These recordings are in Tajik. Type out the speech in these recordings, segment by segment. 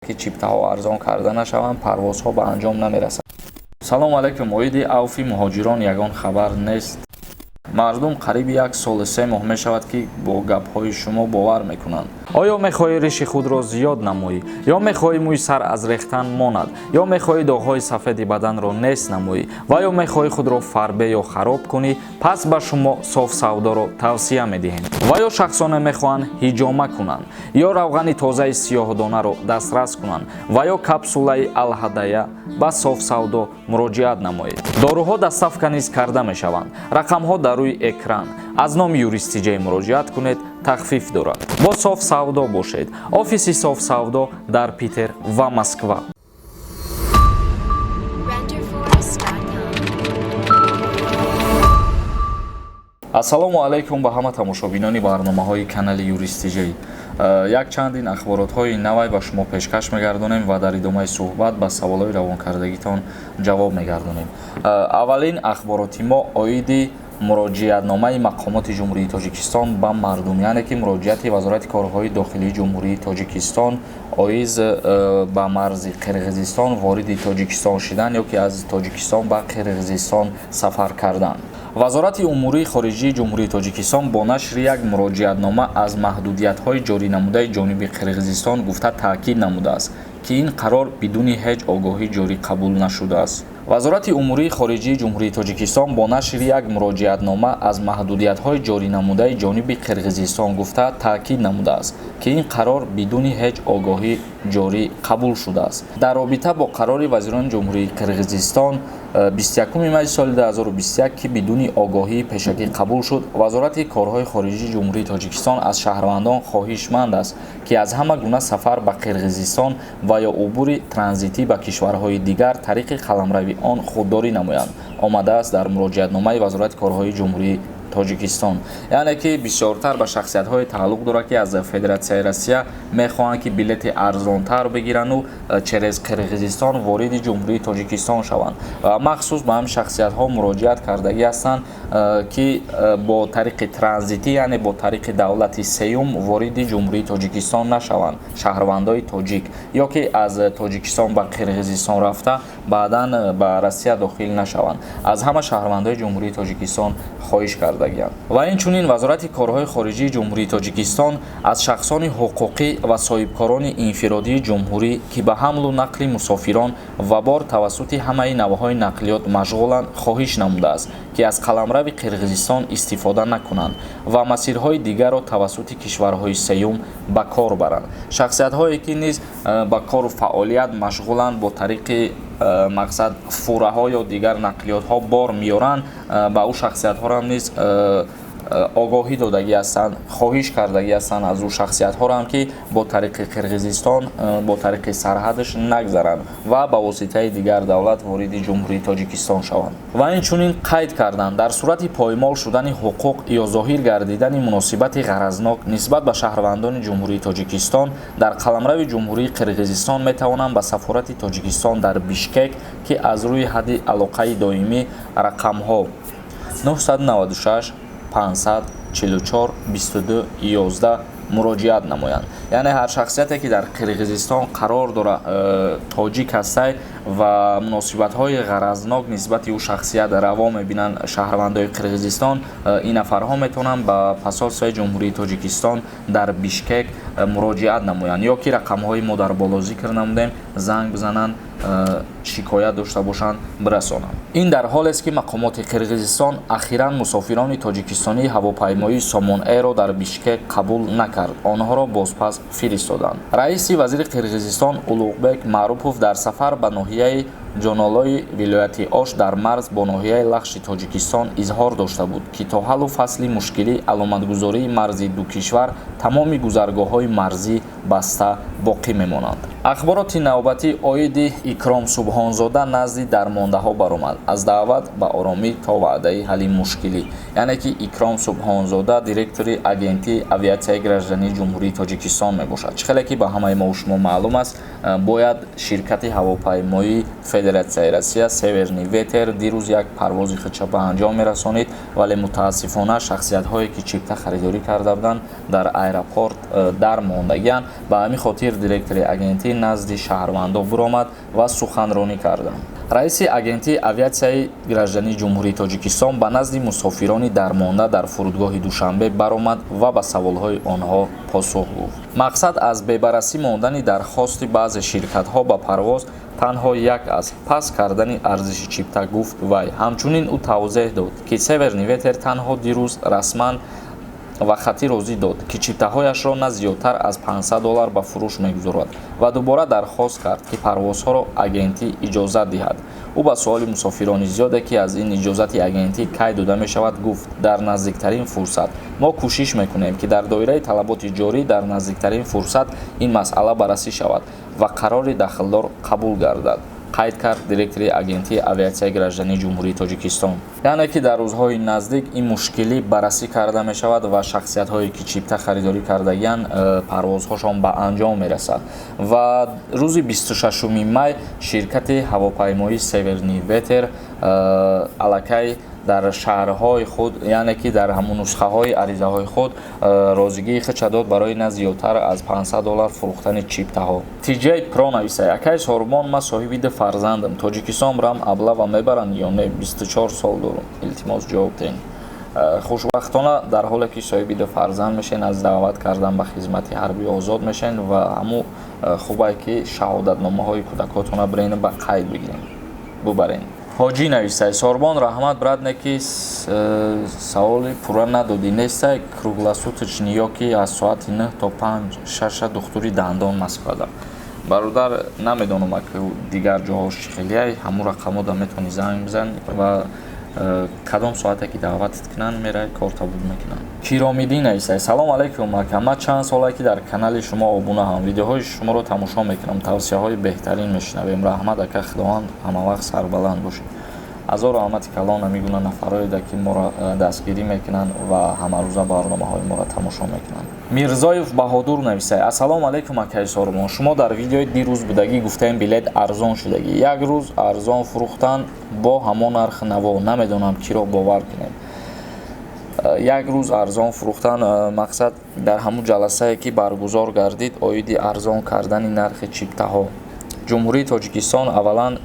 Ки чиптаҳо арзон карда нашаванд, парвозҳо ба анҷом намерасанд. Салому алайкум, оиди авфи муҳоҷирон ягон хабар нест? Мардум қариби як солу 3 моҳ мешавад, ки бо гапҳои шумо бовар мекунанд. Оё мехоҳӣ риши худро зиёд намоӣ, ё мехоҳӣ мӯи сар аз рехтан монад, ё мехоҳӣ доғҳои сафеди баданро нест намоӣ ва ё мехоҳӣ худро фарбе ё хароб кунӣ? Пас ба шумо Соф Савдоро тавсия медиҳем. Ва ё шахсоне мехоҳанд ҳиҷома кунанд, ё равғани тозаи сиёҳдонаро дастрас кунанд, ва ё капсулаи Алҳадая, ба Соф Савдо муроҷиат намоед. Доруҳо доставка низ карда мешаванд. Рақамҳо дар рӯи экран. Аз номи Юристиҷей муроҷиат кунед, тахфиф дорад. Бо Соф Савдо бошед. Офиси Соф Савдо дар Питер ва Москва. Renderforest.com. Ассалому алайкум ба ҳама тамошобинони барномаҳои канали Юристиҷей. Як чанд ин ахборотҳои навай ба шумо пешкаш мегардонем ва дар идомаи суҳбат ба саволҳои равонкардагитон ҷавоб мегардонем. Аввалин ахбороти мо оиди муроҷиатномаи мақомоти Ҷумҳурии Тоҷикистон ба мардум, яъне ки муроҷиати Вазорати корҳои дохилии Ҷумҳурии Тоҷикистон оиз ба марзи Қирғизистон вориди Тоҷикистон шидан ё ки аз Тоҷикистон ба Қирғизистон сафар кардан. Вазорати умурии хориҷии Ҷумҳурии Тоҷикистон бо нашри як муроҷиатнома аз маҳдудиятҳои ҷорӣ намудаи ҷониби Қирғизистон гуфта таъкид намудааст, ки ин қарор бидуни ҳеҷ огоҳӣ ҷорӣ қабул нашудааст. Вазорати умурии хориҷии Ҷумҳурии Тоҷикистон бо нашри як муроҷиатнома аз маҳдудиятҳои ҷорӣ намудаи ҷониби Қирғизистон гуфта таъкид намудааст, ки ин қарор бидуни ҳеҷ огоҳӣ ҷорӣ қабул шудааст. Дар робита бо қарори вазирони Ҷумҳурии Қирғизистон 21 майи соли 2021, ки бидуни огоҳии пешакӣ қабул шуд, Вазорати корҳои хориҷии Ҷумҳурии Тоҷикистон аз шаҳрвандон хоҳишманд аст, ки аз ҳама гуна сафар ба Қирғизистон ва ё убури транзитӣ ба кишварҳои дигар тариқи қаламрави он худдорӣ намоянд, омадааст дар муроҷиатномаи Вазорати корҳои Ҷумҳурии Тоҷикистон. Яъне ки бисёртар ба шахсиятҳое тааллуқ дорад, ки аз Федератсияи Россия мехоҳанд, ки билети арзонтар бигирану через Қирғизистон вориди Ҷумҳурии Тоҷикистон шаванд. Махсус ба ҳамин шахсиятҳо муроҷиат кардагӣ ҳастанд, ки бо тариқи транзитӣ, яъне бо тариқи давлати сеюм вориди Ҷумҳурии Тоҷикистон нашаванд шаҳрвандои тоҷик, ё ки аз Тоҷикистон ба Қирғизистон рафта, баъдан ба Россия дохил нашаванд. Аз ҳама шаҳрвандои Ҷумҳурии Тоҷикистон хоҳиш кардагианд. Ва инчунин Вазорати корҳои хориҷии Ҷумҳурии Тоҷикистон аз шахсони ҳуқуқӣ ва соҳибкорони инфиродии ҷумҳурӣ, ки ба ҳамлу нақли мусофирон ва бор тавассути ҳамаи навъҳои нақлиёт машғуланд, хоҳиш намудааст, ки аз қаламрави Қирғизистон истифода накунанд ва масирҳои дигарро тавассути кишварҳои сеюм ба кор баранд. Шахсиятҳое, ки низ ба кору фаъолият машғуланд, бо тариқи мақсад фураҳо ё дигар нақлиётҳо бор меоранд, ба ӯ шахсиятҳоро низ огоҳӣ додагӣ ҳастанд, хоҳиш кардагӣ ҳастанд аз ӯ шахсиятҳоро ҳам, ки бо тариқи Қирғизистон, бо тариқи сарҳадаш нагзаранд ва ба воситаи дигар давлат вориди Ҷумҳурии Тоҷикистон шаванд. Ва инчунин қайд карданд, дар сурати поймол шудани ҳуқуқ ё зоҳир гардидани муносибати ғаразнок нисбат ба шаҳрвандони Ҷумҳурии Тоҷикистон дар қаламрави Ҷумҳурии Қирғизистон метавонанд ба сафорати Тоҷикистон дар Бишкек, ки аз рӯи ҳадди алоқаи доимӣ рақамҳо 996 500 44 22 11 муроҷиат намоянд. Яъне ҳар шахсияте, ки дар Қирғизистон қарор дора, тоҷик ҳастай ва муносибатҳои ғаразнок нисбати ӯ шахсият раво мебинанд шаҳрвандои Қирғизистон, ин нафарҳо метавонанд ба посольствои Ҷумҳурии Тоҷикистон дар Бишкек муроҷиат намоянд ё ки рақамҳои мо дар боло зикр намудем, занг бизананд, шикоят дошта бошанд, бирасонанд. Ин дар ҳолест, ки мақомоти Қирғизистон ахиран мусофирони тоҷикистонии ҳавопаймоии Сомон Эйрро дар Бишкек қабул накард, онҳоро бозпас фиристоданд. Раиси вазири Қирғизистон Улуғбек Маърупов дар сафар ба ноҳияи Ҷонолои вилояти Ош дар марз бо ноҳияи Лахши Тоҷикистон изҳор дошта буд, ки то ҳаллу фасли мушкилӣ аломатгузории марзи ду кишвар тамоми гузаргоҳҳои марзӣ баста боқӣ мемонанд. Ахбороти навбатӣ оиди Икром Субҳонзода назди дармондаҳо баромад, аз даъват ба оромӣ то ваъдаи ҳалли мушкилӣ. Яъне ки Икром Субҳонзода директори Агентии авиатсияи граждании Ҷумҳурии Тоҷикистон мебошад. Чӣ хеле ки ба ҳамаи мо шумо маълум аст, бояд ширкати ҳавопаймоии Федератсияи Россия «Северный ветер» дирӯз як парвози худша ба анҷом мерасонид, вале мутаассифона шахсиятҳое, ки чипта харидорӣ карда буданд, дар аэропорт дар мондагианд. Ба ҳамин хотир директори агентӣ назди шаҳрвандо биромад ва суханронӣ карданд. Раиси Агентии авиатсияи граждании Ҷумҳурии Тоҷикистон ба назди мусофирони дармонда дар фурудгоҳи Душанбе баромад ва ба саволҳои онҳо посух гуфт. Мақсад аз бебаррасӣ мондани дархости баъзе ширкатҳо ба парвоз танҳо як аст: паст кардани арзиши чипта, гуфт вай. Ҳамчунин ӯ тавзеҳ дод, ки «Северный ветер» танҳо дирӯз расман ва хатӣ розӣ дод, ки чиптаҳояшро на зиёдтар аз 500 доллар ба фурӯш мегузорад, ва дубора дархост кард, ки парвозҳоро агентӣ иҷозат диҳад. Ӯ ба суоли мусофирони зиёде, ки аз ин иҷозати агентӣ кай дода мешавад, гуфт: «Дар наздиктарин фурсат. Мо кӯшиш мекунем, ки дар доираи талаботи ҷорӣ дар наздиктарин фурсат ин масъала баррасӣ шавад ва қарори дахлдор қабул гардад», қайд кард директори Агентии авиатсияи граждании Ҷумҳурии Тоҷикистон. Яъне ки дар рӯзҳои наздик ин мушкилӣ баррасӣ карда мешавад ва шахсиятҳое, ки чипта харидорӣ кардагиянд, парвозҳошон ба анҷом мерасад. Ва рӯзи 26 май ширкати ҳавопаймоии «Северный ветер» аллакай дар шарҳҳои худ, яъне ки дар ҳамун нусхаҳои аризаҳои худ, розигии худша дод барои на зиёдтар аз 500 доллар фурӯхтани чиптаҳо. TJ Pro нависай: «Акай Сорбон, ман соҳиби ду фарзандам. Тоҷикистон бирам, облава мебаранд ё не? 24 сол дорум, илтимос, ҷавоб диҳем». Хушбахтона, дар ҳоле ки соҳиби ду фарзанд мешен, аз даъват кардан ба хизмати ҳарбӣ озод мешен. Ва ҳамун хубае, ки шаҳодатномаҳои кӯдакотона бирен, ба қайд бигирем, бубарен. Ҳоҷӣ нависай: «Сорбон, раҳмат, брат, не ки саволи пурра надодӣ. Нестай круглосуточный ё ки аз соати 9 то 5 шаша духтури дандон Москвада?» Бародар, намедонам, дигар ҷоҳош чӣ хелияй. Ҳамун рақамода метавонӣ занг бизанӣ ва кадом соате ки даъватат кунанд, мерай, кор табул мекунанд. Киромиддин нависай: «Салом алайкум, ака. Ман чанд солае, ки дар канали шумо обунаам, видеоҳои шуморо тамошо мекунам, тавсияҳои беҳтарин мешунавем. Раҳмат, ака, Худованд ҳамавақт сарбаланд бошед». Ҳазор раҳмати калон ҳамин гуна нафарҳоеда, ки моро дастгирӣ мекунанд ва ҳамарӯза барномаҳои моро тамошо мекунанд. Мирзоев Баҳодур нависай: «Ассалому алайкум, акаи Сорбон. Шумо дар видеои дирӯз будагӣ гуфтаем, билет арзон шудагӣ. Як рӯз арзон фурӯхтан, бо ҳамон нархи наво. Намедонам, киро бовар кунем». Як рӯз арзон фурӯхтан, мақсад дар ҳамун ҷаласае, ки баргузор гардид оиди арзон кардани нархи чиптаҳо, Ҷумҳурии Тоҷикистон аввалан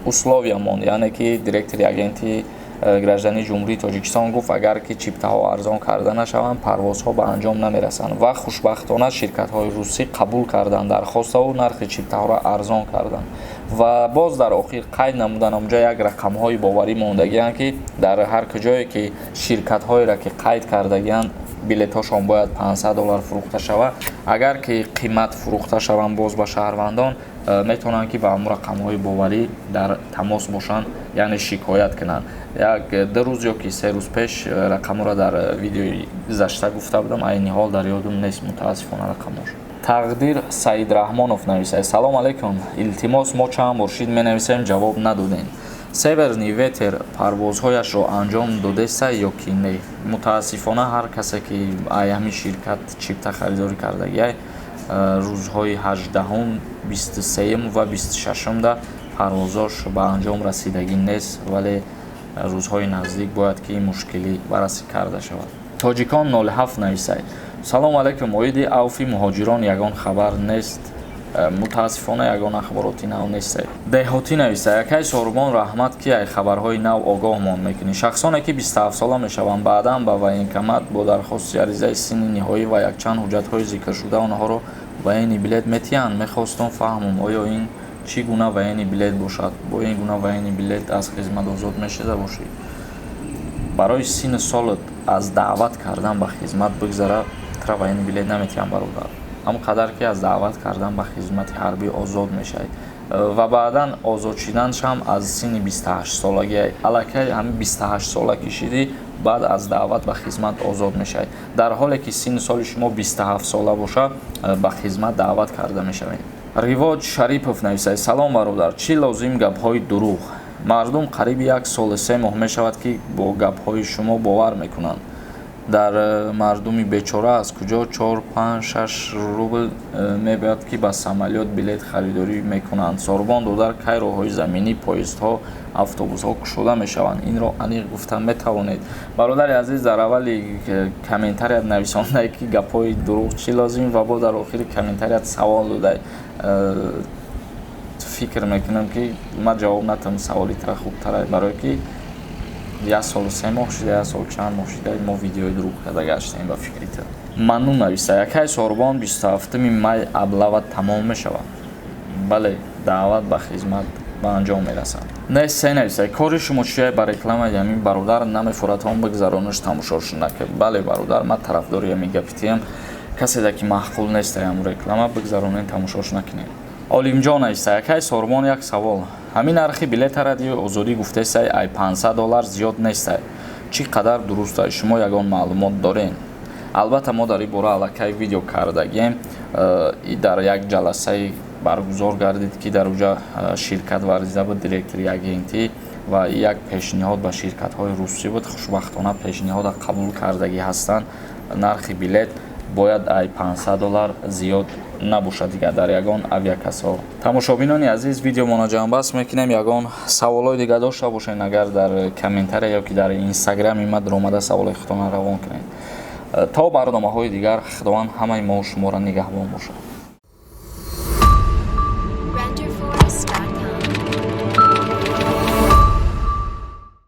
условия монд, яъне ки директори Агентии граждании Ҷумҳурии Тоҷикистон гуфт, агар ки чиптаҳо арзон карда нашаванд, парвозҳо ба анҷом намерасанд. Ва хушбахтона ширкатҳои русӣ қабул карданд дархоставу нархи чиптаҳоро арзон карданд. Ва боз дар охир қайд намуданд, онҷа як рақамҳои боварӣ мондагианд, ки дар ҳар куҷое ки ширкатҳоеро ки қайд кардагианд, билетҳошон бояд 500 доллар фурӯхта шавад. Агар ки қимат фурӯхта шаванд, боз ба шаҳрвандон метавонанд, ки ба ҳамун рақамҳои боварӣ дар тамос бошанд, яъне шикоят кунанд. Як 2 рӯз ё ки 3 рӯз пеш рақамҳоро дар видеои гузашта гуфта будам, айни ҳол дар ёдум нест, мутаассифона, рақамҳош. Тақдир Саидраҳмонов нависад: «Салом алайкум, илтимос, мо чанд бор шид менависем, ҷавоб надодем. Северный ветер парвозҳояшро анҷом додеста ё ки не?» Мутаассифона, ҳар касе ки ай ҳамин ширкат чипта харидорӣ кардагиай, рӯзҳои 18-ум, 23-юм ва 26-умда парвозош ба анҷом расидагӣ нест, вале рӯзҳои наздик бояд ки ин мушкилӣ баррасӣ карда шавад. Тоҷикон 07 нависад: «Салому алайкум, оиди авфи муҳоҷирон ягон хабар нест?» Мутаассифона, ягон ахбороти нав нест. Деҳотӣ нависад: «Акай Сорбон, раҳмат, ки ай хабарҳои нав огоҳмон мекунӣ. Шахсоне, ки 27сола мешаванд, баъдан ба военкомат бо дархости аризаи синни ниҳоӣ ва якчанд ҳуҷҷатҳои зикршуда онҳоро военный билет метиҳанд. Мехостум фаҳмам, оё ин чӣ гуна военный билет бошад? Бо ин гуна военный билет аз хизмат озод мешуда бошӣ?» Барои синну солат аз даъват кардан ба хизмат бигзара, тра военный билет наметиҳанд, бародар. Ҳамон қадар ки аз даъват кардан ба хизмати ҳарбӣ озод мешавед ва баъдан озод шиданшам аз синни 28солагӣ. Аллакай ҳамин 28сола ки шидӣ, баъд аз даъват ба хизмат озод мешавед. Дар ҳоле ки синну соли шумо 27сола бошад, ба хизмат даъват карда мешавед. Ривоҷ Шарипов нависад: «Салом, бародар. Чӣ лозим гапҳои дурӯғ? Мардум қариби як солу 3 моҳ мешавад, ки бо гапҳои шумо бовар мекунанд». Дар мардуми бечора аз куҷо 4, 5, 6 рубл мебояд, ки ба самолёт билет харидорӣ мекунанд? Сорбон додар, кай роҳҳои заминӣ, поездҳо, автобусҳо кушода мешаванд? Инро аниқ гуфта метавонед? Бародари азиз, дар аввали комментарият нависондай, ки гапҳои дурӯғ чӣ лозим, ва бо дар охири комментарият савол додай. Фикр мекунам, ки ман ҷавоб натам саволи тара хубтара, барое ки як солу 3 моҳ шуда, як сол чанд моҳ шуда, мо видеои дурӯғ карда гаштем. Ба фикри ту манну нависа якай Сорбон, 27-уми май облава тамом мешавад. Бале, даъват ба хизмат ба анҷом мерасад. Не се нависа: кори шумо чия? Ба рекламаи ҳамин бародар намефуратон, бигзаронаш, тамошош накард. Бале, бародар, ман тарафдори ҳамин гапитиям. Каседа ки маъқул нест ҳамун реклама, бигзаронен, тамошош накунед. Олимҷон нависта: якай Сорбон, як савол. Ҳамин нархи билета Радиои Озодӣ гуфтесай, ай 500 доллар зиёд нестай, чӣ қадар дурустай? Шумо ягон маълумот дорен? Албатта, мо дар ин бора аллакай видео кардагем. Дар як ҷаласаи баргузор гардид, ки дар уҷа ширкат варзида буд директори агентӣ, ва як пешниҳод ба ширкатҳои русӣ буд. Хушбахтона, пешниҳода қабул кардагӣ ҳастанд. Нархи билет бояд ай 500 доллар зиёд набошад дигар дар ягон авиакассаҳо. Тамошобинони азиз, видеомонро ҷамъбаст мекунем. Ягон саволҳои дигар дошта бошед, агар дар комментария ё ки дар инстаграми ма даромада, саволҳои худтонро равон кунед. То барномаҳои дигар, Худованд ҳамаи мо шуморо нигаҳбон бошад.